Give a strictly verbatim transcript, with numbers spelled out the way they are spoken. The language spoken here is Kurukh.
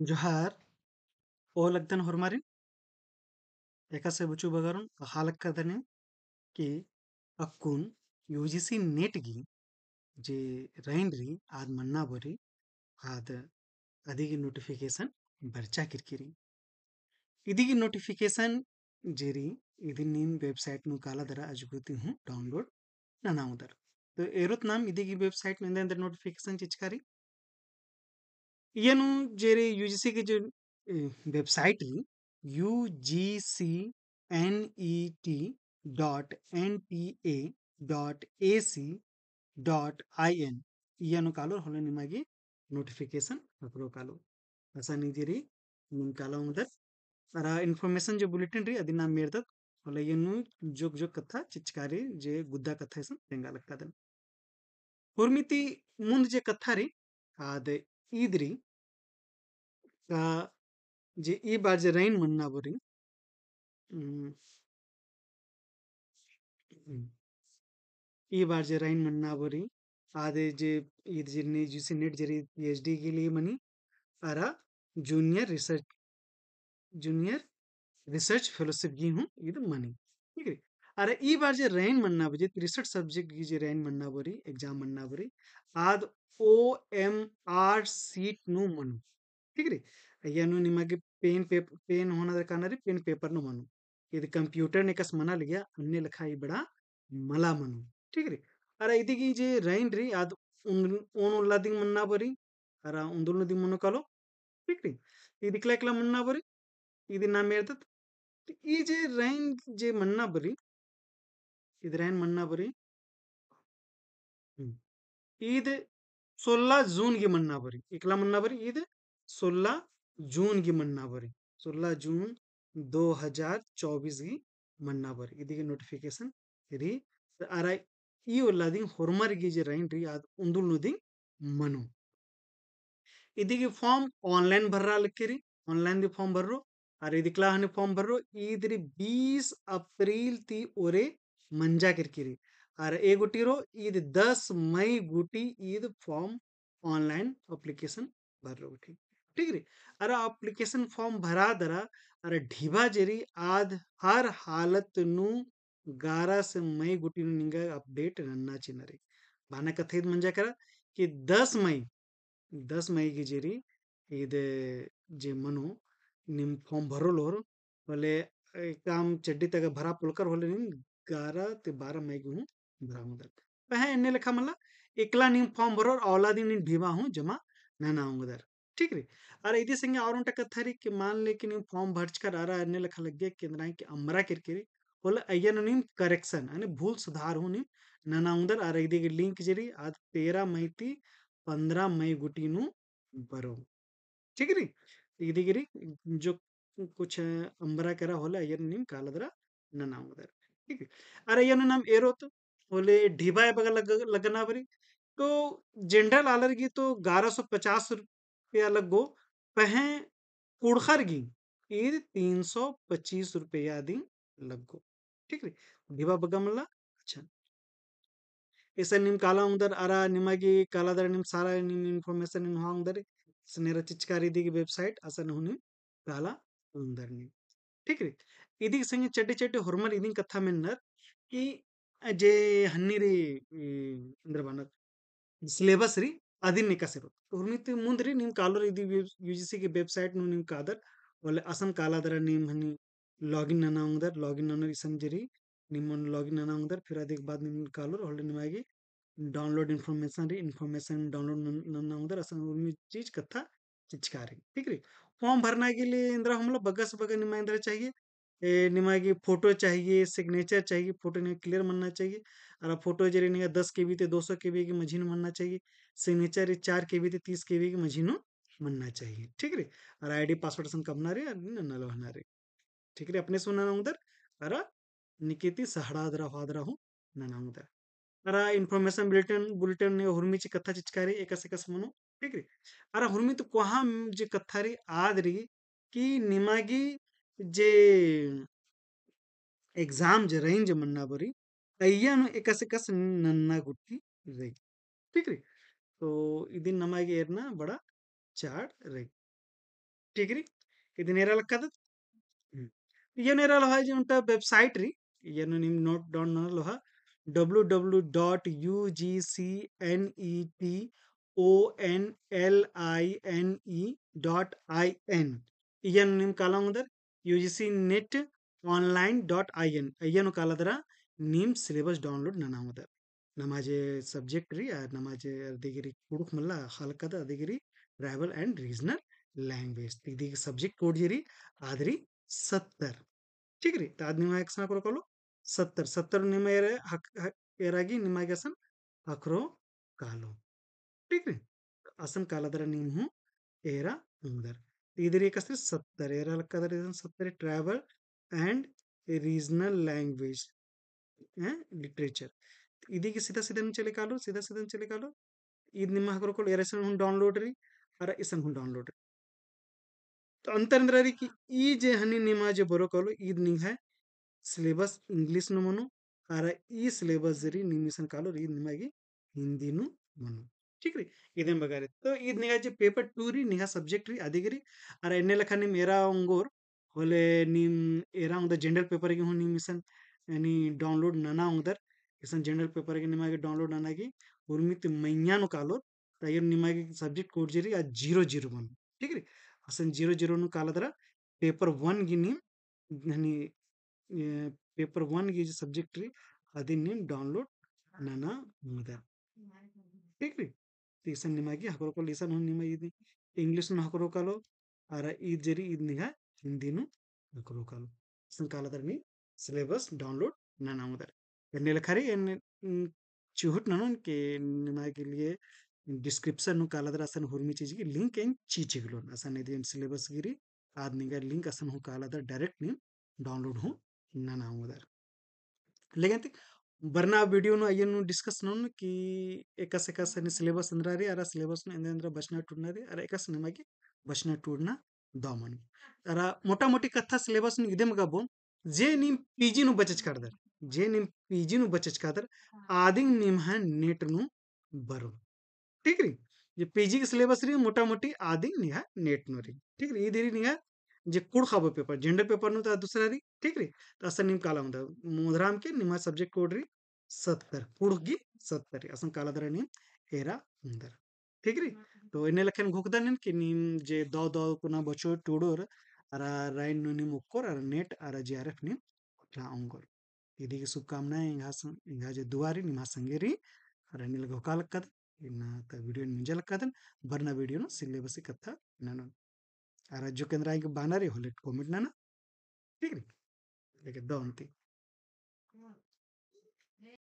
जोहार, ओ लगदन होरमारिन, एकासे बुचु बगरुन, अहा लक्कादन कि अक्कुन यूजीसी नेट गी जे रइन री आद मन्ना बोरी आद अदिगी नोटिफिकेशन बरचा किरकिरी। इदिगी नोटिफिकेशन जे री इदिन नीम वेबसाइट नू काला दरा अजगुती हूँ डाउनलोड नना उंदर। तो एरोत नाम इदिगी वेबसाइट नू एन्देर एन्देर नोटिफिकेशन चिचकारी। इयनु जे रे यूजीसी के जो, ए, वेबसाइट ही, UGC net dot NTA dot AC dot IN, इयनु कालोर होले निमागे नोटिफिकेशन पकड़ो कालो। असन इदी री नीम काला उंदर। अरा इन्फॉर्मेशन जो बुलेटिन री अदिन नाम मेरदत, होले इयनु जोक जोक कत्था चिचकारी जे गुद्दा कत्था इसन तेंगा लक्कादन। होरमी ती मुन्द जे कत्था री, आद ईद री, का जे ई बार जे रइन मन्ना बोरी, उम, ई बार जे रइन मन्ना बोरी, आदे जे ईद जे ने यूजीसी नेट जे री पीएचडी के लिए मनी, अरा junior research, junior research fellowship गी हूँ ईद मनी। ठीक री? अरा ई बार जे रइन मन्ना बोरी, रिसर्च सब्जेक्ट गी जे रइन मन्ना बोरी, एग्जाम मन्ना बोरी, आद ओएमआर सीट नू मनो। ठीक री? अइय्या नू निमागे पेन पेप-, पेन होना दरकार ना री, पेन पेपर नू मनो। ईद कंप्यूटर ने कस मना लगिया, अन्ने लेखा ई बड़ा मला मनो। ठीक री? अरा इदिगी जे रइन री, आद उन-, ओन उल्ला दिंग मन्ना बोरी, अरा उन्दुल नू दिंग मनो कालो। ठीक री? ईद इकला इकला मन्ना बोरी, ईद नाम मेरदत। तो ई जे रइन जे मन्ना बोरी, ईद रइन मन्ना बोरी, हम्म। ईद सोलह जून गी मन्ना बोरी, इकला मन्ना बोरी, ईद सोलह जून गी मन्ना बोरी, सोलह जून दो हजार चौबीस गी मन्ना बोरी। इदिगी नोटिफिकेशन री, तो अरा ई उल्ला दिंग होरमर गी जे रइन री आद उन्दुल नू दिंग मनो। इदिगी फॉर्म ऑनलाइन भर्रा लक्की री, ऑनलाइन दी फॉर्म भर्रो, अरा इदिकला हनी फॉर्म भर्रो, ईद री बीस अप्रैल ती ओरे मंजा किरकी री। अरा ए गुटी रो ईद दस मई गुटी ईद फॉर्म ऑनलाइन एप्लीकेशन भर्रो गुटी। ठीक री? अरा एप्लीकेशन फॉर्म भरा दरा, अरा ढिबा जे री आद हर हालत नू ग्यारह से मई गुटी नू निंगा अपडेट नन्ना चिअना री। बाना कत्था ईद मंजा केरा कि दस मई, दस मई गी जे री ईद जे मनो नीम फॉर्म भर्रो लोर, होले, ए, काम चड्डी तगा भरा पोलकर होले नीम ग्यारह ते बारह मई गी हूँ भरा उंगदर। पहें एन्ने लेखा मला, एकला नीम फॉर्म भर्रोर अवला दिम नीम ढिबा हूँ जमा नना उंगदर। ठीक री? अरा इदी संगे और ओन्टा कत्था री कि मान ले कि नीम फॉर्म भरचकर अरा एन्ने लेखा लग्गे कि एन्दरा कि अम्बरा किरकी री, होले अइय्या नू नीम करेक्शन, यानी भूल सुधार हूँ नीम नना उंगदर। अरा इदी गी लिंक जे री आद तेरह मई ती पन्द्रह मई गुटी नू बरो। ठीक री? इदी गी री जो कुछ अम्बरा केरा होले अइय्या नू नीम काला दरा नना उंगदर। ठीक री? अरा अइय्या नू नाम एरोत होले ढिबा एबगा लग-, लगना बरी। तो जनरल आलर गी तो ग्यारह सौ पचास रुपया लग्गो, पहें कुँड़ुख़र गी ईद तीन सौ पच्चीस रुपया दिम लग्गो। ठीक री? ढिबा बग्गे मला, अच्छा। इसन नीम काला उंगदर अरा निमा गी काला दरा नीम सारा नीम इन्फॉर्मेशन नीम होआ उंगदर, इसन एरा चिचका री इदी गी वेबसाइट, असन हूँ नीम काला उंगदर नीम। ठीक री? इदी गी संगे चड्डी चड्डी होरमर इदिन कत्था मेन्नर कि जे हन्नी री, ई, एन्दर बअनर, सिलेबस री अदिन एकासे रओ। तो हुरमी ती मुन्द री नीम कालोर इदी वेब-, यूजीसी की वेबसाइट नू नीम कादर, होले असन काला दरा नीम हनी लॉगिन नना उंगदर, लॉगिन ननोर इसन जे री, नीम लॉगिन नना उंगदर, फिर अदी के बाद नीम कालोर, होले निमा गी डाउनलोड इन्फॉर्मेशन री, इन्फॉर्मेशन डाउनलोड नन-, नना उंगदर, असन हुरमी चीज कत्था चिचका री, ठीक री। फॉर्म भरना के लिए एन्दरा हूँ मला बग्गे से बग्गे निमा एन्दरा चाहिए, ए, निमा गी फोटो चाहिए, सिग्नेचर चाहिए, फोटो निमा क्लियर मन्ना चाहिए। अरा फोटो जे री निमा दस केबी ते दो सौ केबी की मझी नू मन्ना चाहिए, सिग्नेचर री चार केबी ते तीस केबी की मझी नू मन्ना चाहिए, ठीक री। अरा आईडी पासवर्ड असन कमना री, अरा नना लोहना री, ठीक री। अपने से नना उंगदर, अरा निकिती सहड़ा दरा हुआ दरा हूँ नना उंगदर। अरा इन्फॉर्मेशन बुलेटिन, बुलेटिन ने हुरमी ची कत्था चिचका री, एकासे एकासे मनो, ठीक री। अरा हुरमी तो कोहा जे कत्था री आद री कि निमा गी जे एग्जाम जे रइन जे मन्ना बरी, अइय्या नू एकासे एकासे नन्ना गुट्ठी रई, ठीक री। तो इदिन नमा गी एरना बड़ा चाड़ रई। ठीक रई, इदिन एरा लक्कादत। हम्म। इय्या नू एरा लोहा जे ओन्टा website रई, इय्या नू नीम note down नना लोहा, W W W dot U G C net online dot I N, इय्या नू नीम काला ओंगदर U G C net online dot I N, इय्या नू काला दरा नीम syllabus download नना ओंगदर। नमा जे subject रई, आ नमा जे अदिगरी कुँड़ुख़ मल्ला ख़ल्ल कादत, अदिगरी tribal and regional language। ती इदिगरी subject code जे रई, आद रई सत्तर। ठीक रई, तो आद निमा एकसन ख़क्खरो कालो, सत्तर, सत्तर निमा एरा ख़क्ख-, ख़क्ख-, एरा गे निमा गे असन ख़क्खरो कालो। ठीक रई, असन काला दरा नीम हूँ एरा ओंगदर। इदिरी एकसन सत्तर, एरा लक्कादर इसन सत्तर tribal and regional language, हैं, literature। इदिगे सीधा सीधा नू चले कालो, सीधा सीधा नू चले कालो। ईद निमा ख़क्खरो कालो, एरा इसन हूँ download रई, अरा इसन हूँ download रई। तो अंतर एन्दरा रई कि ई जे हनी निमा जे बरो कालो, ईद निंग्है syllabus English नू मनो, अरा ई syllabus जे रई नीम इसन कालो रई, ईद निमा गे हिंदी नू मनो। ठीक रई, इदिम बग्गे रई। तो ईद निंग्है जे paper two रई, निंग्है subject रई, अदिगरी, अरा एन्ने लेखा नीम एरा ओंगोर, होले नीम एरा ओंगदर general paper गे हूँ नीम इसन, यानी download नना ओंगदर, इसन general paper गे निमा गे download नना गे, उर्मी ती मइय्याँ नू कालोर, तो अइय्या निमा गे subject code जे रई, आ zero zero मनो। ठीक रई? असन zero zero नू काला दरा paper one गे नीम, यानी, ए, paper one गे जे subject रई, अदिन नीम download नना ओंगदर। ठीक रई? तो इसन निमा गे ख़क्खरो कालो, इसन हूँ निमा ईद English नू ख़क्खरो कालो, अरा ईद जे रई ईद निंग्है हिंदी नू ख़क्खरो कालो। इसन काला दरा नीम syllabus download नना ओंगदर। एन्ने लेखा रई, एन, उम, चिहुट ननोन के निमा गे लिए description नू काला दरा असन हुरमी चीज गे link एन चिचिगलोन। असन इदिन syllabus गे रई, आद निंगा link असन हूँ काला दरा direct नीम download हूँ नना ओंगदर। लेकिन ती बरना video नू अइय्या नू discuss ननोन कि एकासे एकासे हनी syllabus एन्दरा रई, अरा syllabus नू एन्दरा एन्दरा बछना टूड़ना रई, अरा एकासे निमा गे बछना टूड़ना दव मनो। अरा मोटा मोटी कत्था syllabus नू इदिम गा बओन, जे नीम PG नू बचचकादर, जे नीम PG नू बचचकादर, आदिम निम्है NET नू बरो। ठीक रई? जे PG गे syllabus रई, मोटा मोटी आदिम निंग्है NET नू रई। ठीक रई? ईद रई निंग्है जे कुँड़ुख़ आबो paper, general paper नू तो दूसरा रई। ठीक रई? तो असन नीम काला ओंगदर, मोधराम के निम्है subject code रई सत्तर, कुँड़ुख़ गे सत्तर रई। असन काला दरा नीम एरा ओंगदर। ठीक रई? तो एन्ने लेखन घोखदन एन कि नीम जे दव दव कुना बछो टूड़ोर, अरा राइन नू नीम ओक्कोर, अरा NET, अरा JRF नीम उठा ओंगोर। इदिगे शुभकामनाएँ, एंग्है सं-, एंग्है जे दुआ रई, निम्है संगे रई, अरा एन्ने लेखा घोखा लक्कादन, इन्ना ता video नू मुंजा लक्कादन, बरना video नू syllabus गे कत्था ननोन। अरा जो केन्द्रा एंग्है बाना रई होले comment नना। ठीक रई? लेकिन दव अन्ती।